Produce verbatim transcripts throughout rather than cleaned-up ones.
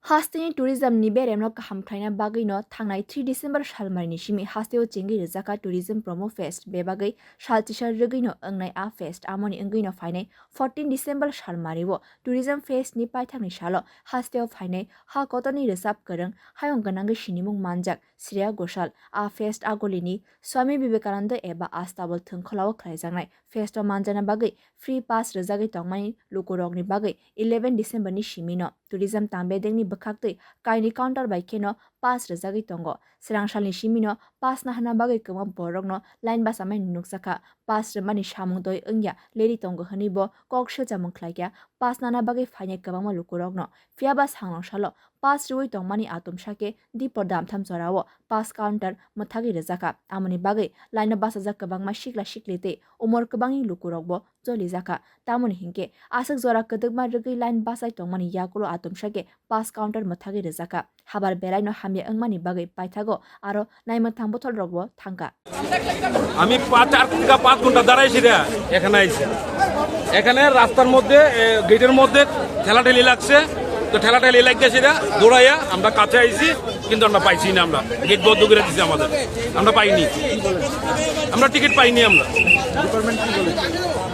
Hasteni tourism ni beremno kaham khlaina bagwino thangnai three December salmarini simi hasteo chengwi rwjakha Tourism Promo Fest, bebagwi salchisa rwgwino wngnai a fest, amoni wngwino phainai fourteen December salmario Tourism Fest ni paithakni salo hasteo phainai ha kotorni rwchap kwrwng hayung gwnangwi sinimung manjak Shreya Ghoshal a fest agolini Swami Vivekananda eba Astabal thwngkholao khlaijaknai fest o manjana bagwi free pass rwjagwi tongmani lukurokni bagwi eleven December ni simino tourism tangbedekni bwkhaktwi kaini counter bai kheno pass rwjagwi tongo. Swrangsalni simino pass nahana bagwi kwbangma borokno line bachamani nukjakha. Pass rwmani samung doi wngya leri tongo hwnwi bo kok silchamung khlaikha pass nana bagwi phainai kwbangma lukurokno. Phiyaba sangrong salo pass rwui tongmani atomsa khe Dipor damtham jorao pass counter mwthagwi rwjakha. Amoni bagwi line o bachajak kwbangma sikla sikli tei umor kwbangni lukurokbo cholijakha. Tamoni hinkhe aswk jora kwdwkma rwgwi line bachai tongmani yakulo atomsa khe pass counter mwthagwi rwjakha. Habar belaino hamya wngmani bagwi paithago aro naimwthang botholrokbo thangkha. আমি পাঁচ, চার থেকে পাঁচ ঘন্টা দাঁড়াইছি রে, এখানে আইছি। এখানে রাস্তার মধ্যে, এ, গেটের মধ্যে ঠেলাঠেলি লাগছে, তো ঠেলাঠেলি লাগিয়েছে রে, দৌড়াইয়া আমরা কাছে আইছি, কিন্তু আমরা পাইছি না, আমরা গেট বন্ধ করে দিছে আমাদের, আমরা পাইনি, আমরা টিকিট পাইনি আমরা।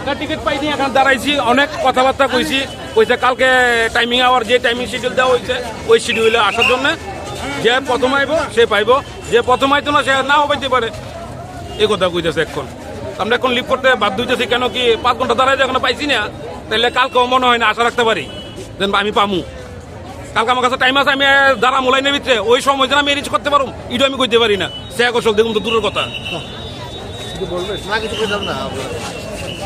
না, টিকিট পাইনি, এখানে দাঁড়াইছি, অনেক কথাবার্তা কইছি, কইছে কালকে টাইমিং আওয়ার, যে টাইমিং শিডিউল দেওয়া হয়েছে ওই শিডিউলে আসার জন্য। যে প্রথম আইবো সে পাইবো, যে প্রথম আইতো না সে নাও পাইতে পারে। এই কথা কইতেছে এখন। আমরা এখন লিভ করতে বাধ্য হইতেছি, কেন কি পাঁচ ঘন্টা দাঁড়াই এখনো পাইছি না, তাহলে কালকেও মনে হয় না আশা রাখতে পারি যে আমি পামু। কালকে আমার কাছে টাইম আছে, আমি দাঁড়া মোলাই নেবিতে ওই সময় যেন আমি রিচ করতে পারবো, এটা আমি কইতে পারি না। সে কৌশল দেখুন তো দূরের কথা। কিছু বলবে? না, কিছু বলতাম না।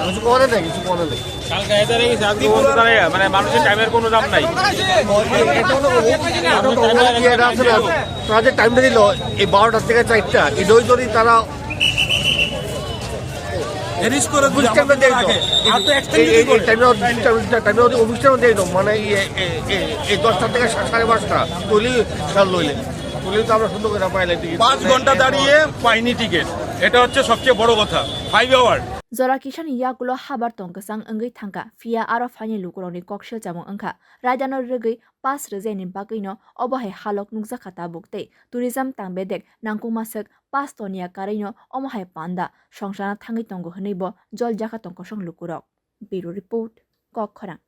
কিছু করে না, কিছু করে না। কালকে এ দাঁড়িয়ে গেছে, আজকে বন্ধ দাঁড়াইয়া, মানে মানুষের টাইমের কোনো দাম নাই। এটা তো অনেক ইয়ে আছে না। তারা যে টাইমটা দিল, এই বারোটা থেকে চারটা, এই দই দই তারা রিচ করে দিল, অফিস টাইমটা দিয়ে দিল। আর তো এক্সটেন্ড এই, যদি এই, এই করে। টাইমটা, টাইমটা, টাইমটা অফিস টাইমটা দিয়ে দিল, মানে ইয়ে, এ, এ, এই দশটা থেকে সা-, সাড়ে পাঁচটা, তুলি খেয়াল লইলে, তুলি তো আমরা সুন্দর করে পাইলে টিকিট। পাঁচ ঘন্টা দাঁড়িয়ে পাইনি টিকিট, এটা হচ্ছে সবচেয়ে বড় কথা। Five hour. Jora kisani yakulo habar tong kwchang wngwi thangkha, phiya aro phainai lukurokni kok silchamung wngkha. Raidano rwgwi pass rwjaini bagwino obo hai halok nukjakha tabuk tei tourism tangbedek nangkukma swk pass toniya karwino omo hai panda songsana thangwi tongo hwnwi bo jol jakha tong kosong lukurok. Bureau Report, Kok Khorang.